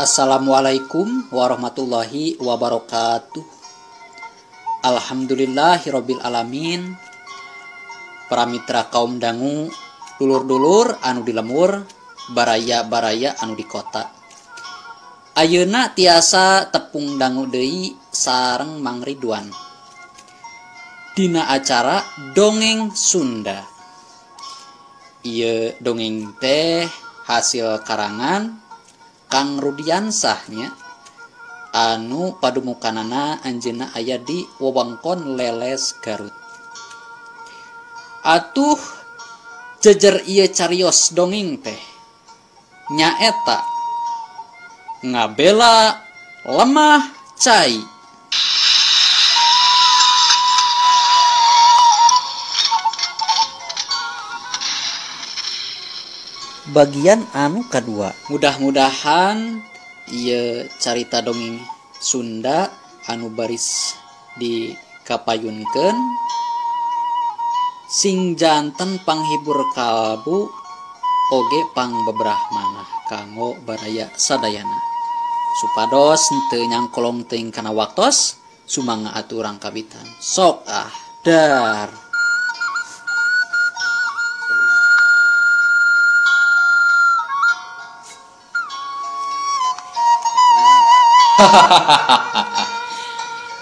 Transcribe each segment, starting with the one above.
Assalamualaikum warahmatullahi wabarakatuh. Alhamdulillahirabbil alamin. Para mitra kaum dangu, dulur-dulur anu di lemur, baraya-baraya anu di kota. Ayeuna tiasa tepung dangu deui sareng Mang Ridwan. Dina acara Dongeng Sunda. Ieu dongeng teh hasil karangan Kang Rudiansahnya anu padumukanana anjeunna aya di wewengkon Leles Garut. Atuh jejer ieu carios dongeng teh nyaeta ngabela lemah cai. Bagian anu kadua. Mudah-mudahan ieu carita dongeng Sunda anu baris dikapayunkeun sing janten panghibur kalbu oge pangbebrah manah kanggo baraya sadayana. Supados henteu nyangkolong teuing kana waktos, sumangga atuh urang kawitan. Sok ah dar.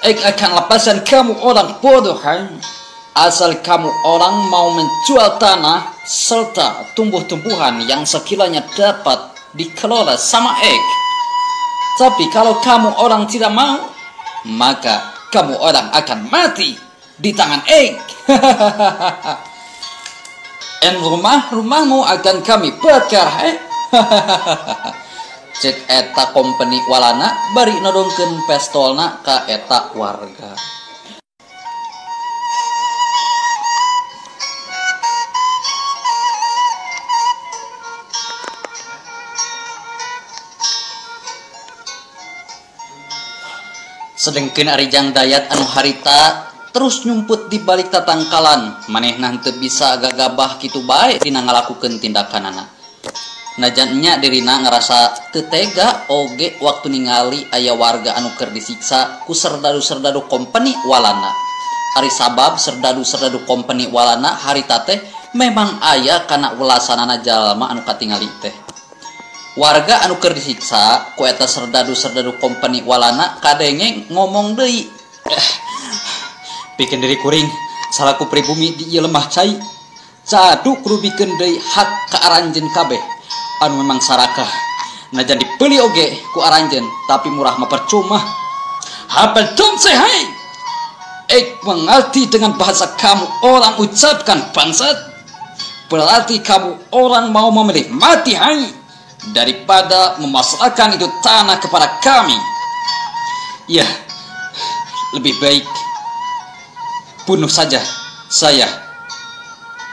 Ik akan lepaskan kamu orang bodoh, hai. Asal kamu orang mau menjual tanah serta tumbuh-tumbuhan yang sekiranya dapat dikelola sama Ek. Tapi kalau kamu orang tidak mau, maka kamu orang akan mati di tangan Ek. Dan rumah-rumahmu akan kami bakar, hai. Cek eta kompeni walana bari nodongkeun pestolna ka eta warga. Sedengkeun ari Jang Dayat anu harita terus nyumput di balik tatangkalan, manehna henteu bisa gagabah kitu bae dina ngalakukeun tindakanana. Najan nya dirina ngerasa teu tega oge waktu ningali aya warga anu keur disiksa ku serdadu-serdadu kompeni walana. Ari sabab serdadu-serdadu kompeni walana harita teh memang aya kana welasanana jalma anu katingali teh. Warga anu keur disiksa ku eta serdadu-serdadu kompeni walana kadenge ngomong deui. Pikeun diri kuring salaku pribumi di ieu lemah cai. Cadu kudu bikeun deui hak ka aranjeun kabeh. Anu memang sarakah najan dibeli oge ku aranjeun tapi murah mah percuma. Hapal hai. Ek mengerti dengan bahasa kamu orang ucapkan bangsat. Berarti kamu orang mau memilih mati hai daripada memasrahkan itu tanah kepada kami. Ya, lebih baik bunuh saja saya.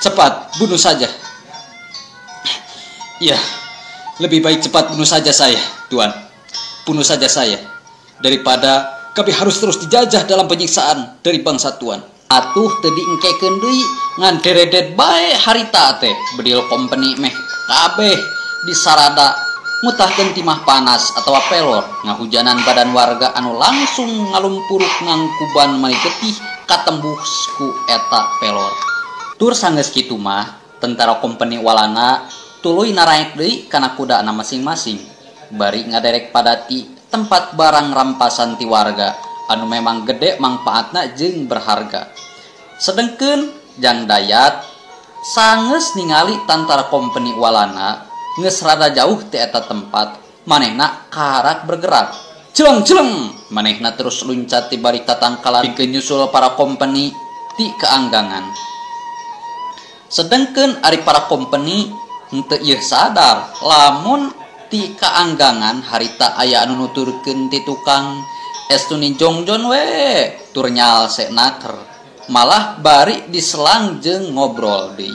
Cepat bunuh saja. Ya, lebih baik cepat bunuh saja saya, Tuan. Bunuh saja saya. Daripada kami harus terus dijajah dalam penyiksaan dari bangsa Tuan. Atuh teu diengkekeun deui ngan deredet bae harita teh. Bedil kompeni meh kabeh disarada mutahkeun timah panas atawa pelor ngahujanan badan warga anu langsung ngalumpuruk ngangkuban mani getih katembus ku eta pelor. Tur sanggeus kitu mah tentara kompeni walana tuluy naraek deui kana kudana masing-masing bari ngaderek padati tempat barang rampasan ti warga anu memang gede mangpaatna jeung berharga. Sedengkeun Jang Dayat sanggeus ningali tantara kompeni walana geus rada jauh ti eta tempat, manehna karak bergerak. Jeleng-jeleng manehna terus luncat ti balik tatangkalan pikeun nyusul para kompeni ti keanggangan. Sedengkeun ari para kompeni henteu ieu sadar lamun ti kaanggangan harita aya anu nuturkeun ti tukang estuni jongjon we tur nyalse naker malah bari diselang jeung ngobrol deui.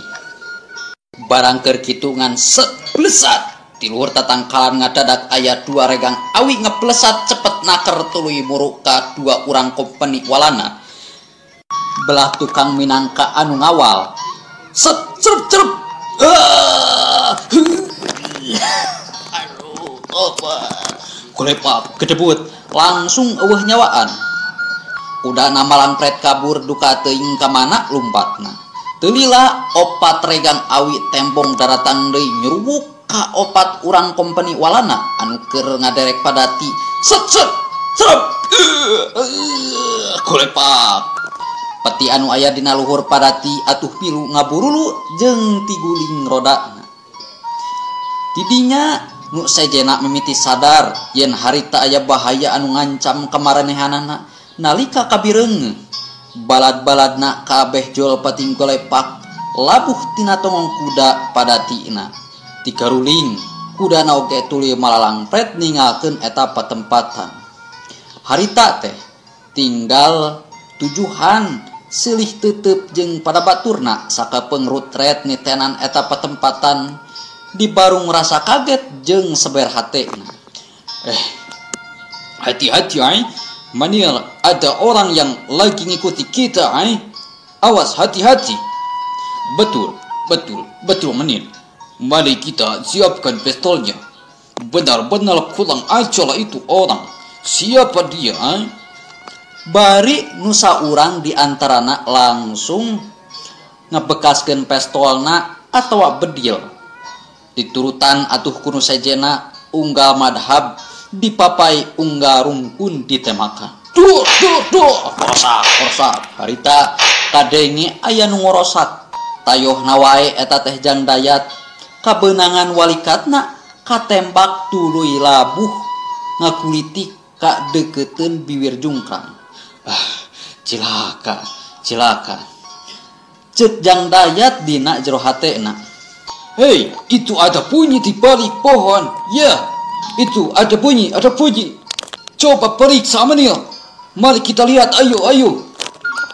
Barang keur kitu ngan set blesat ti luhur tatangkalan ngadadak aya dua regang awi ngeblesat cepet naker tuluy muruk ka dua urang kompeni walana. Belah tukang minangka anu ngawal set cerup cerup. Aduh, apa? Golepak gedebut langsung eueuh nyawaan. Kudana malangpret kabur duka teuing ka mana lumpatna. Teu lila opat regang awi tembong daratang deui nyerubuk ka opat urang kompeni walana anu keur ngaderek padati. Set set serep. Golepak. Peti anu aya dina luhur padati atuh pilu ngaburulu jeung tiguling rodana. Tidinya nu sejena mimiti sadar yen harita aya bahaya anu ngancam kamarenehanana nalika kabireung. Balad-baladna kabeh jol pating golepak labuh tina tongong kuda padatina. Tigaruling kudana oge tuluy malalangpret ninggalkeun eta patempatan. Harita teh tinggal tujuhan silih tetep jeung pada baturna sakapeung rutret nitenan eta patempatan dibarung rasa kaget jeung seber hatena. Hati-hati ai, Manil, ada orang yang lagi ngikuti kita ai. Awas, hati-hati. Betul, betul, betul Manil. Mari kita siapkan pistolnya. Benar-benar kurang ajar itu orang. Siapa dia ai? Bari nusa urang diantarana langsung ngebekaskeun pistolna atawa bedil. Diturutan atuh kuno sejena unggal madhab dipapai unggal rungkun ditemakan. Duh duh duh korsak korsak harita kadenge aya nu ngorosak. Tayohna wae eta teh Jang Dayat kabeunangan walikatna katembak tuluy labuh ngakulitik ka deukeuteun biwir jungkrang. Ah, cilaka cilaka ceuk Jang Dayat dina jero hatena. Hei, itu ada bunyi di balik pohon. Ya, itu ada bunyi, ada bunyi. Coba periksa Manil. Mari kita lihat, ayo, ayo.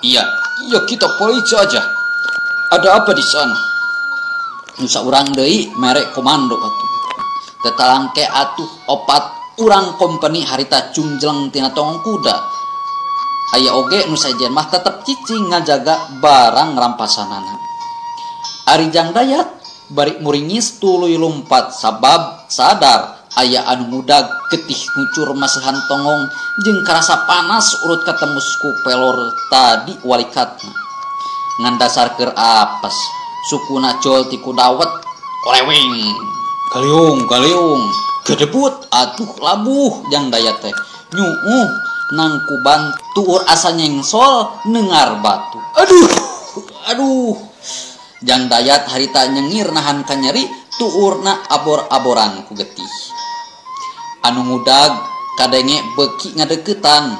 Iya, iya kita periksa aja. Ada apa di sana? Nusa urang deui mere komando atuh. Tetalangke atuh opat urang kompeni harita cungjleng tina tongong kuda. Aya oge nu sejen mah tetep cicing ngajaga barang rampasanana. Ari Jang Dayat bari muringis tuluy lumpat sabab sadar aya anu mudag getih ngucur masehan tongong jeung karasa panas urut katemus ku pelor tadi walikatna. Ngan dasar keur apes sukuna jol ti kudawet kolewing galiung galiung gedebut atuh labuh Jang Dayat teh nyuuh nangkuban tuur asa nyengsol nengar batu. Aduh aduh Jang Dayat harita nyengir nahan kanyeri tuurna abor-aboran ku getih. Anu ngudag kadenge beuki ngadeukeutan.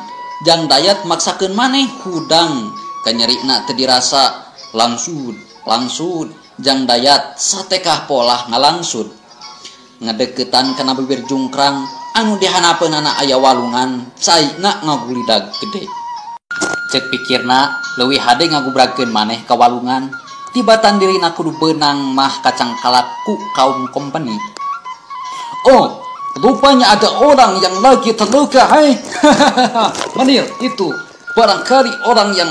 Jang Dayat maksakeun maneh hudang kanyerina teu dirasa langsung langsung Jang Dayat satekah polah ngalangsud. Ngadeukeutan kana bibir jungkrang anu dihanapeunana aya walungan caina ngagulidag gede. Ceuk pikirna leuwih hade ngagubragkeun maneh ka walungan. Tibatan dirina kudu beunang mah kacangkalak ku kaum kompeni. Oh, rupanya ada orang yang lagi terluka, hai. Menir, itu barangkali orang yang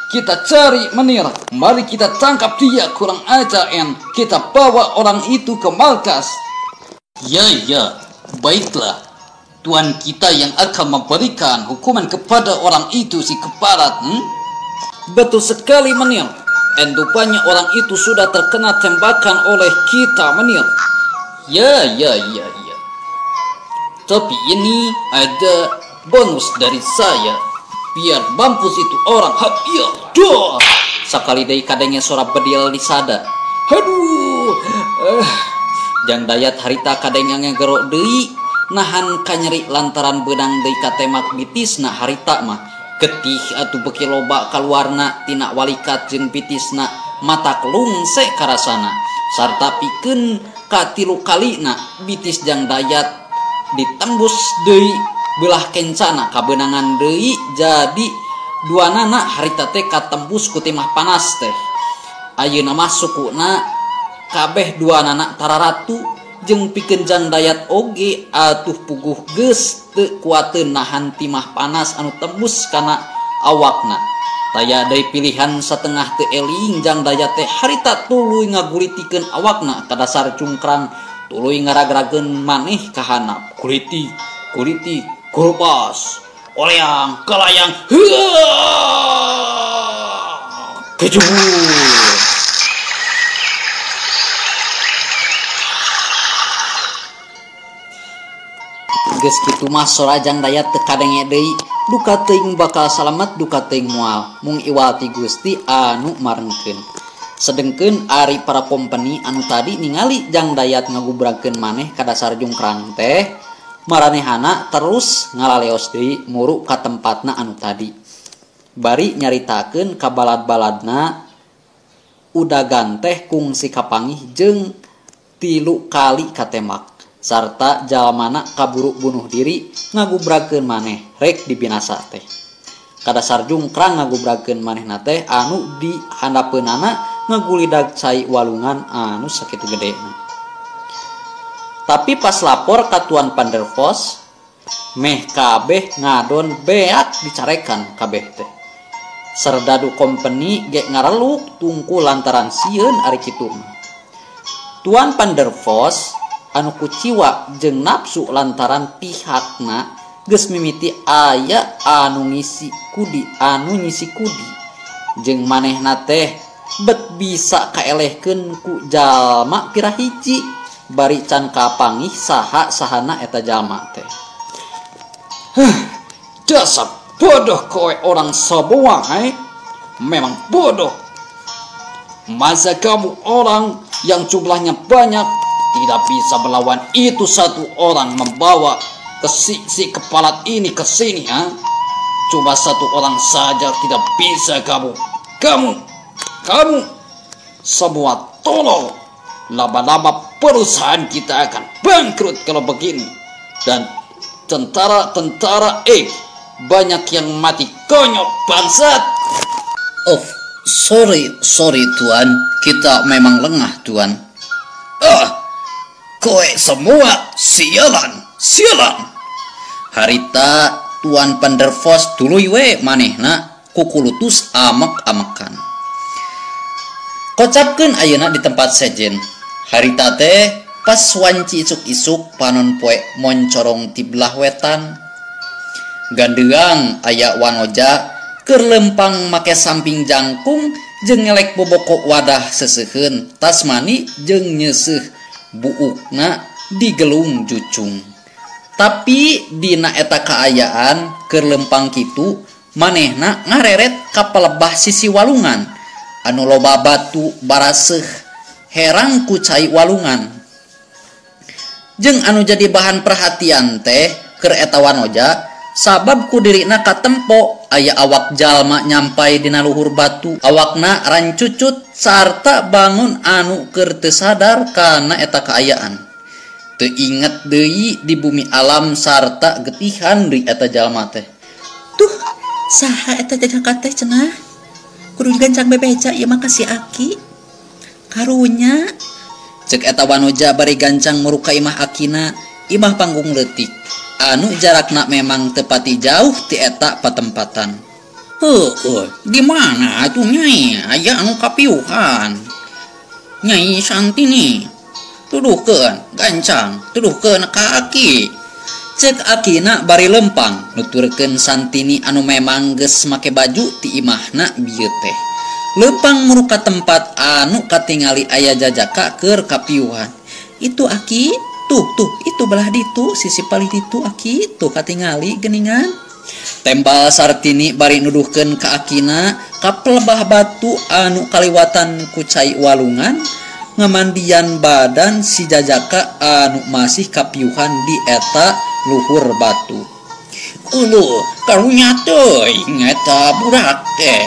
kita cari, Menir. Mari kita tangkap dia, kurang ajar, en. Kita bawa orang itu ke markas. Ya, ya, baiklah. Tuan kita yang akan memberikan hukuman kepada orang itu si keparat. Betul sekali, Menir. En rupanya orang itu sudah terkena tembakan oleh kita, Menir. Ya, ya, ya, ya. Tapi ini ada bonus dari saya. Biar mampus itu orang. Ha, iya, duh. Sakali deui kadenge sora bedil disada. Aduh. Jang Dayat harita kadenge ngegero deui nahan kanyeri lantaran beunang deui katemak bitisna harita mah. Getih atuh beuki loba kaluarna tina walikat jeung bitisna mata kelungse karasana sarta pikeun katilu kalina bitis Jang Dayat ditembus deui belah kencana kabeunangan deui jadi duanana harita teh katembus ku timah panas teh. Ayeuna mah sukuna kabeh duanana tararatu jeung pikeun Jang Dayat oge atuh puguh geus teu kuateun nahan timah panas anu tembus kana awakna. Taya deui pilihan satengah teu eling Jang Dayat teh harita tuluy ngaguritikeun awakna ka dasar cungkrang tuluy ngaragrageun maneh ka handap. Guritik Kuliti kurupas oleang kelayang kejur. Geus kitu mah sora Jang Dayat teu kadenge deui, duka teuing bakal salamet duka teuing moal, mung iwal ti Gusti anu marengkeun. Sedengkeun ari para kompeni anu tadi ningali Jang Dayat ngagubragkeun maneh ka dasar jungkrang teh, maranehana terus ngalaleos deui muru ka tempatna anu tadi. Bari nyaritakeun ka balad-baladna udagan teh kungsi kapanggih jeung 3 kali katemak. Sarta jalmana kaburu bunuh diri ngagubragkeun maneh rek dibinasa teh. Kadasar jungkrang ngagubragkeun manehna teh anu di handapeunana ngagulidag cai walungan anu sakitu gedena. Tapi pas lapor ka Tuan Van der Vos, meh kabeh ngadon beak dicarekan kabeh teh. Serdadu kompeni ge ngareluk tungku lantaran sieun ari kitu mah. Tuan Van der Vos anu kuciwa jeung nafsu lantaran pihakna geus mimiti aya anu ngisi kudi anu nyisi kudi jeung manehna teh bet bisa kaelehkeun ku jalma pira hiji bari can kapanggih saha sahana eta jalma teh. Dasar bodoh kowe orang semua, memang bodoh. Masa kamu orang yang jumlahnya banyak tidak bisa melawan itu satu orang membawa ke si kepala ini ke sini, ha? Cuma satu orang saja tidak bisa kamu. Kamu semua tolol. Lama-lama perusahaan kita akan bangkrut kalau begini. Dan tentara-tentara banyak yang mati konyol bangsat. Oh, sorry tuan, kita memang lengah tuan. Kowe semua sialan. Harita Tuan Van der Vos tuluy we manehna kukulutus amek-amekan. Kocapkeun ayeuna di tempat sejen. Harita teh pas wanci isuk-isuk panon poe moncorong ti belah wetan. Gandeang aya wanoja keur lempang make samping jangkung jeung ngelek boboko wadah seseuheun tasmani jeung nyeuseuh buukna digelung jucung. Tapi dina eta kaayaan keur lempang kitu manehna ngareret ka pelebah sisi walungan anu loba batu baraseuh herang ku cai walungan. Jeung anu jadi bahan perhatian teh keur eta wanoja sabab ku dirina katempo aya awak jalma nyampai dina luhur batu, awakna rancucut sarta bangun anu keur teu sadar kana eta kaayaan. Teu inget deui di bumi alam sarta getihan deui eta jalma teh. Tuh, saha eta jajaka teh cenah? Kudu digancang bebeja ieu mah ka si Aki. Karunya cek eta wanoja bari gancang muruk ka imah akina, imah panggung leutik. Anu jarakna memang tepati jauh ti eta patempatan. Heueuh, di mana atuh nyai? Aya anu kapiuhan. Nyai Santini. Tuduhkeun, gancang, tuduhkeun ka aki. Cek akina bari lempang nuturkeun Santini anu memang geus make baju ti imahna bieu teh. Lempang muruk ka tempat anu katingali aya jajaka keur kapiuhan. Itu aki, tuh itu belah ditu, sisi palih ditu aki, tuh katingali geningan. Tembal Sartini bari nuduhkeun ka akina ka pelebah batu anu kaliwatan ku cai walungan ngamandian badan si jajaka anu masih kapiuhan di eta luhur batu. Ulu, karunya teuing eta budak teh.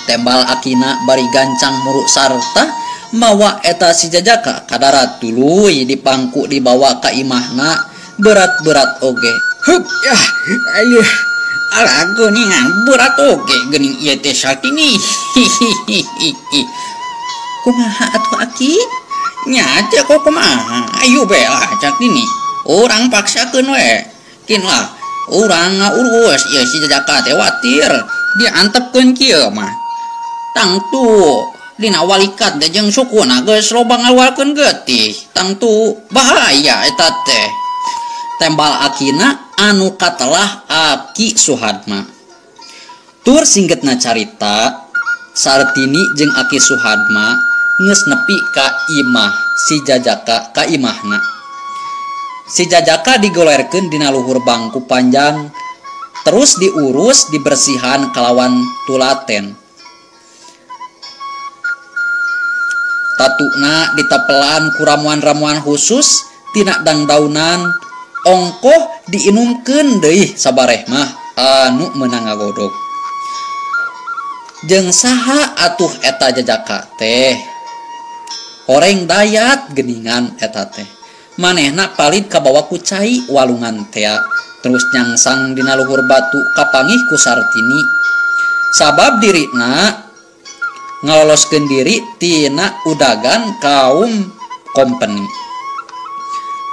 Tembal akina bari gancang muruk sarta mawa eta si jajaka kadarat tuluy dipangku dibawa ka imahna berat-berat oge. Hup yah, ayeuna ala geuningan berat oge geuning ieu teh Sartini. Hihihihi. Kumaha atuh aki? Nya teh kok kumaha? Ayo bae lah Sartini. Urang paksakeun we. Kin lah urang ngaurus ieu si jajaka teh watir diantepkeun kieu mah. Tangtu dina walikat teh jeung sukuna geus loba ngaluarkeun getih. Tangtu bahaya eta teh. Tembal akina anu katelah Aki Suhadma. Tur singgetna carita Sartini jeung Aki Suhadma geus nepi ka imah si Jajaka ka imahna. Si Jajaka digolerkeun dina luhur bangku panjang terus diurus dibersihan kalawan tulaten. Tatuna ditepelan ku ramuan-ramuan khusus tina dangdaunan ongkoh diinumkeun deui sabareh mah anu meunang ngagodog. Jeung saha atuh eta Jajaka teh? Horeng Dayat geuningan eta teh. Manehna palid kabawa ku cai walungan tea terus nyangsang dina luhur batu kapangih ku Sartini. Sabab dirina ngaloloskeun diri tina udagan kaum kompeni.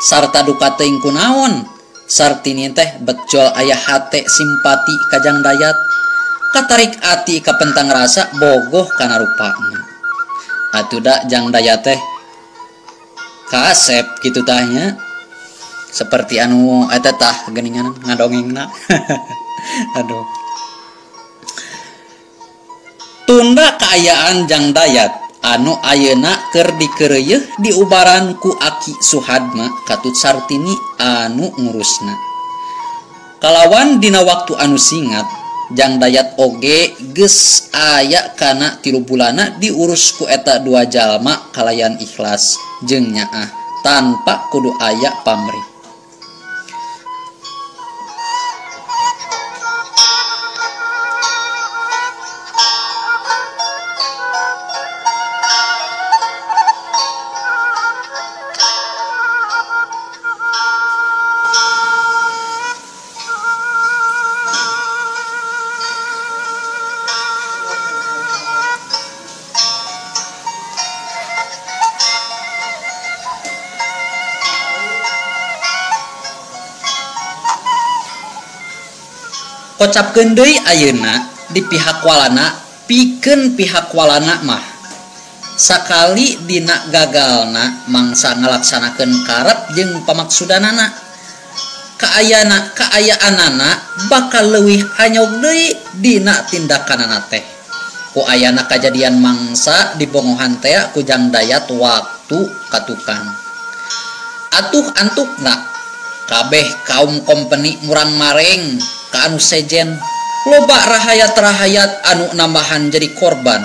Sarta duka teuing kunaon Sartini teh becol aya hate simpati ka Jang Dayat. Katarik ati kapentang rasa bogoh kana rupana. Atuh da Jang Dayat teh kasep kitu tahnya. Seperti anu eta tah geuningan ngadongengna. Aduh. Tunda kaayaan Jang Dayat anu ayeuna keur dikeureuyeih diubaran ku Aki Suhadma katut Sartini anu ngurusna. Kalawan dina waktu anu singat Jang Dayat oge geus aya kana 3 bulana diurus ku eta dua jalma kalayan ikhlas jeung nyaah tanpa kudu aya pamrih. Kocapkeun deui ayeuna di pihak walana pikeun pihak walana mah sakali dina gagalna mangsa ngalaksanakeun karep jeung pamaksudanana kaayana kaayaanana bakal leuwih anyog deui dina tindakanana teh ku ayana kajadian mangsa dibongohan tea ku Jang Dayat waktu katukang atuh antukna kabeh kaum kompeni murang mareng ka anu sejen loba rahayat-rahayat anu nambahan jadi korban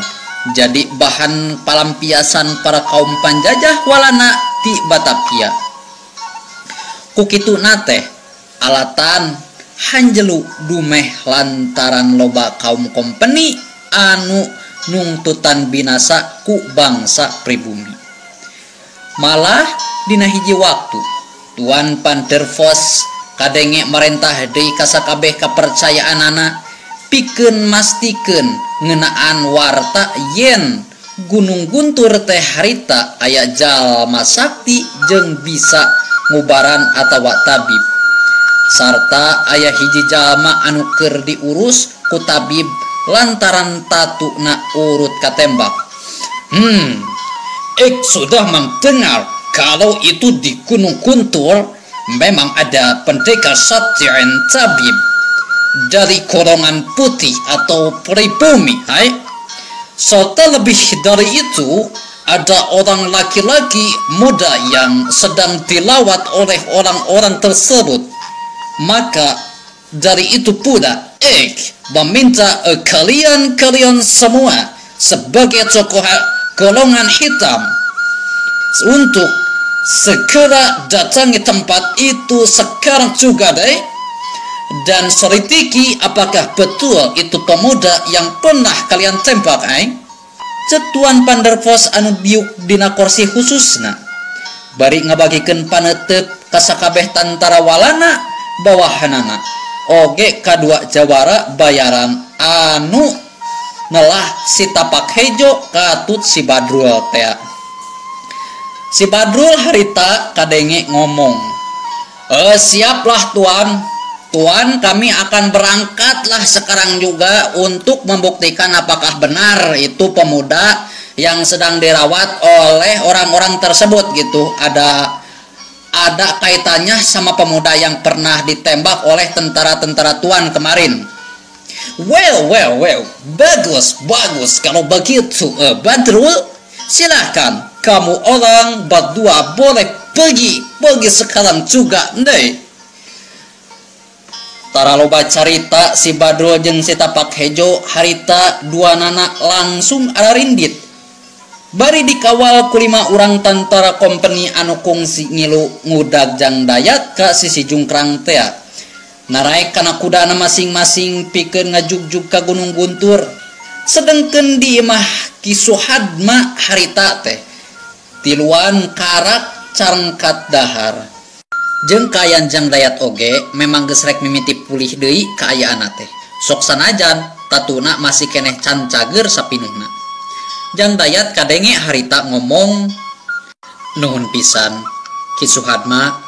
jadi bahan palampiasan para kaum panjajah walana ti Batavia. Ku kituna teh alatan hanjelu dumeh lantaran loba kaum kompeni anu nungtutan binasa ku bangsa pribumi. Malah dina hiji waktu Tuan Van der Vos kadenge merentah deui ka sakabeh kapercayaanana pikeun mastikeun ngeunaan warta yen Gunung Guntur teh harita aya jalma sakti jeung bisa ngubaran atawa tabib sarta aya hiji jalma anu keur diurus ku tabib lantaran tatuna urut katembak. Ik sudah mendengar kalau itu di Gunung Guntur memang ada pendekar sakti dan tabib dari golongan putih atau pribumi. Hai. Serta lebih dari itu ada orang laki-laki muda yang sedang dilawat oleh orang-orang tersebut. Maka dari itu pula ik meminta kalian-kalian semua sebagai tokoh golongan hitam untuk segera datangi tempat itu sekarang juga deh, dan selidiki apakah betul itu pemuda yang pernah kalian tembak. Cek Tuan Van der Vos anu biuk dina kursi khususna bari ngabagikeun panetep ka sakabeh tantara walana bawahanana oge kadua jawara bayaran anu nelah si tapak hejo katut si Badrul tea. Si Badrul harita kadenge ngomong, siaplah tuan, tuan kami akan berangkatlah sekarang juga untuk membuktikan apakah benar itu pemuda yang sedang dirawat oleh orang-orang tersebut gitu. Ada Ada kaitannya sama pemuda yang pernah ditembak oleh tentara-tentara tuan kemarin. Well, well, well, bagus, bagus kalau begitu, Badrul, silahkan kamu orang berdua boleh pergi, pergi sekarang juga nih. Tara loba carita si Badrul jeung si Tapak Hejo harita dua nana langsung ararindit. Bari dikawal ku 5 urang tentara kompeni anu kungsi ngilu ngudag Jang Dayat ka sisi jungkrang tea. Naraek kana kudana masing-masing pikeun ngajugjug ka Gunung Guntur. Sedengkeun di imah Ki Suhadma harita teh tiluan karak carengkat dahar. Jeung kaayaan Jang Dayat oge memang geus rek mimiti pulih deui kaayaanna teh. Sok sanajan tatuna masih keneh can cager sapinuhna. Jang Dayat kadenge harita ngomong, nuhun pisan Ki Suhadma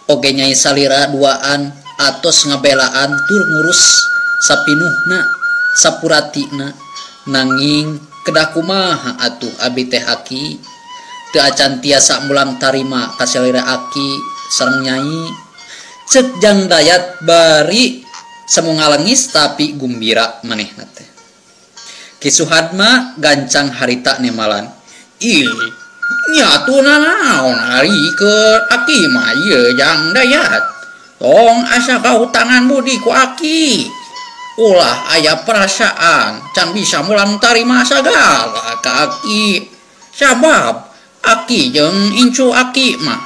oge Nyai salira duaan atos ngabelaan tur ngurus sapinuhna sapuratina, nanging kedah kumaha atuh abi teh aki teu acan tiasa mulang tarima ka salira aki sareng Nyai. Cek Jang Dayat bari semu ngalengis tapi gumbira manehna teh. Ki Suhadma gancang harita nemalan. Ih, nyatu nanaon hari ke aki mah ieu Jang Dayat. Tong asa kahutangan budi ku aki. Ulah aya perasaan can bisa mulang tarima sagala ka aki. Sabab aki jeung incu aki mah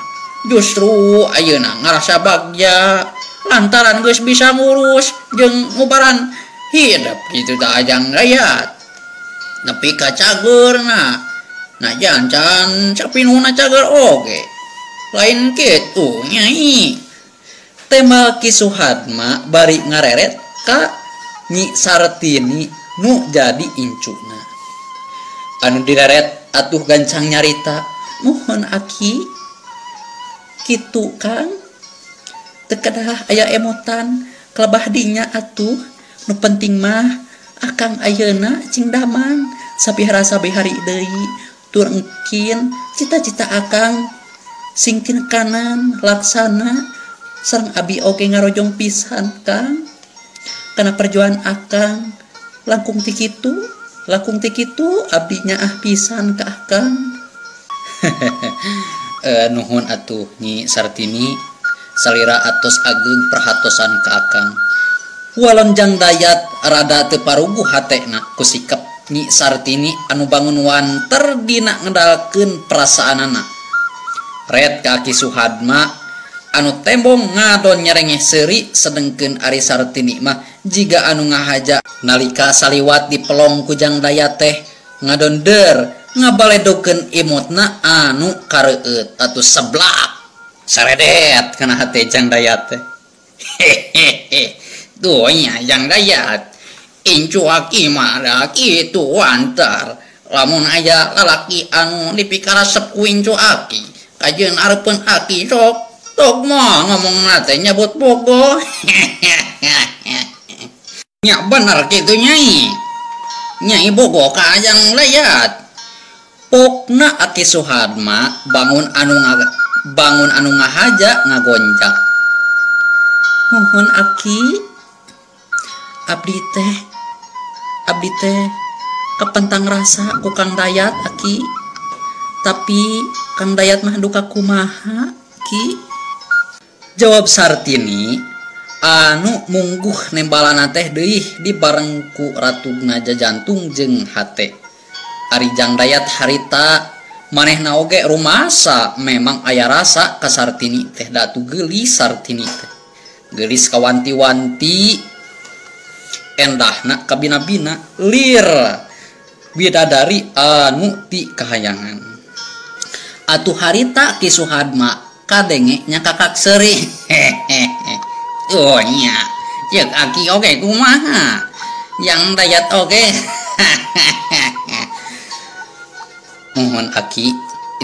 justru ayeuna ngarasa bagja lantaran geus bisa ngurus jeung ngubaran hidup kitu tah Jang Dayat. Nepi ka cageurna. Nah jancan sapinuhna cager oge. Lain kitu Nyai. Tema Ki Suhadma bari ngareret ka Nyi Sartini nu jadi incuna. Anu direret atuh gancang nyarita, mohon aki kitu Kang, teu kedah aya emotan kelebah dinya atuh, nu penting mah akang ayeuna cing damang sabihara sabihari deui tur engkin cita-cita akang singkin kanan laksana sareng abi oge ngarojong pisan Kang kana perjuangan akang langkung ti kitu abdi nyaah pisan ka akang. Nuhun atuh Nyi Sartini salira atos ageung perhatosan ka akang. Walon Jang Dayat rada teu paruguh hatena ku sikap Nyi Sartini anu bangun wanter dina ngedalkeun perasaanana. Red ka Ki Suhadma anu tembong ngadon nyerengeh seuri, sedengkeun ari Sartini mah jiga anu ngahaja nalika saliwat di pelong ku Jang Dayat teh ngadon der ngabaledokeun imutna anu kareueut atuh seblak saredet kana hate Jang Dayat teh. Hehehe, tuh nya Jang Dayat incu aki mah da kitu wantar lamun aya lalaki anu dipikaresep ku incu aki kajeun areupeun aki sok tok mah ngomongna teh nyebut bogoh. Nya bener kitu Nyai. Nyai bogoh ka Jang Dayat. Pokna Aki Suhadma bangun anu ngahaja ngagonjak. Mohon aki, abdi teh kepentang rasa ku Kang Dayat aki, tapi Kang Dayat mah duka kumaha ki? Jawab Sartini anu mungguh nembalana teh deui dibareng ku ratugna jajantung jeung hate. Ari Jang Dayat harita manehna oge rumasa memang aya rasa ka Sartini teh, datu geulis Sartini teh. Geulis kawanti-wanti endahna kabina-bina lir bidadari anu ti kahayangan. Atuh harita Ki Suhadma kadenge nya kakak seuri. Hehehe. Oh nya, ceuk aki oge kumaha? Jang Dayat oge. Mohon aki,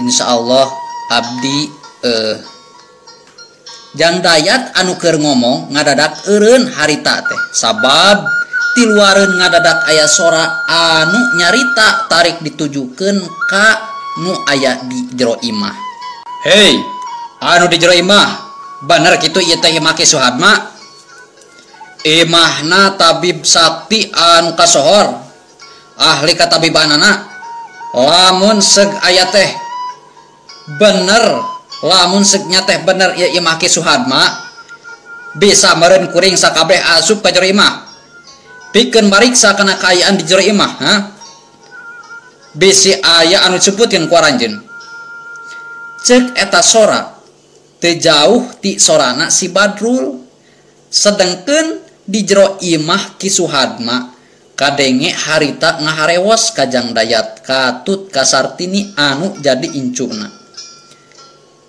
insyaallah abdi Jang Dayat anu keur ngomong ngadadak eureun harita teh, sabab tiluareun ngadadak aya sora anu nyarita tarik ditujukeun ka nu aya di jero imah. Hei, Anu di jero imah bener kitu ieu teh imah Ki Suhadma. Imahna tabib sakti anu kasohor ahli katabibanana. Lamun seg aya teh bener, lamun segnya teh bener ieu imah Ki Suhadma bisa meureun kuring sakabeh asup ka jero imah. Pikeun mariksa kana kaayaan di jero imah, ha? Bisi aya anu disebutkeun ku aranjeun. Ceuk eta sora teu jauh ti sorana si Badrul. Sedengkeun di jero imah Ki Suhadma kadenge harita ngaharewos ka Jang Dayat katut ka Sartini anu jadi incuna.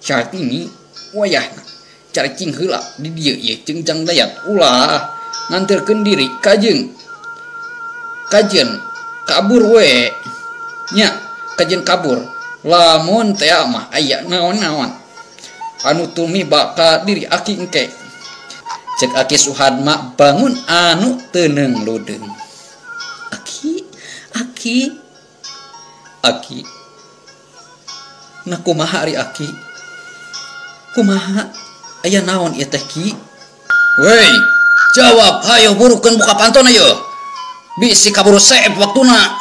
Sartini wayahna caricing heula di dieu ieu jeung Jang Dayat ulah nganterkeun diri kajeun kajeun kabur we nya kajeun kabur lamun teh mah aya naon-naon anu tumiba ka diri aki engke. Cek Aki Suhadma bangun anu teuneng ludeung. Aki, aki, aki. Nah kumaha ari aki? Kumaha? Aya naon ieu teh ki? Woi, jawab hayo burukeun buka pantona yeuh. Bisi kaburu seep waktuna.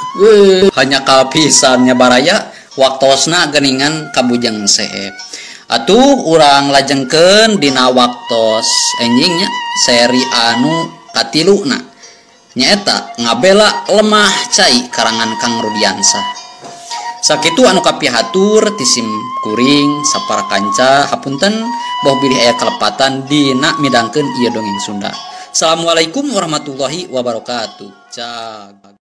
Hanya kapisannya baraya waktosna geningan kabujeng seep. Atuh urang lajengkeun dina waktos enjingnya seri anu katiluna nyaeta ngabela lemah cai karangan Kang Rudiansah. Sakitu anu kapihatur tisim kuring sapara kanca hapunten boh bilih aya kalepatan dina midangkeun ieu dongeng Sunda. Assalamualaikum warahmatullahi wabarakatuh. Cag.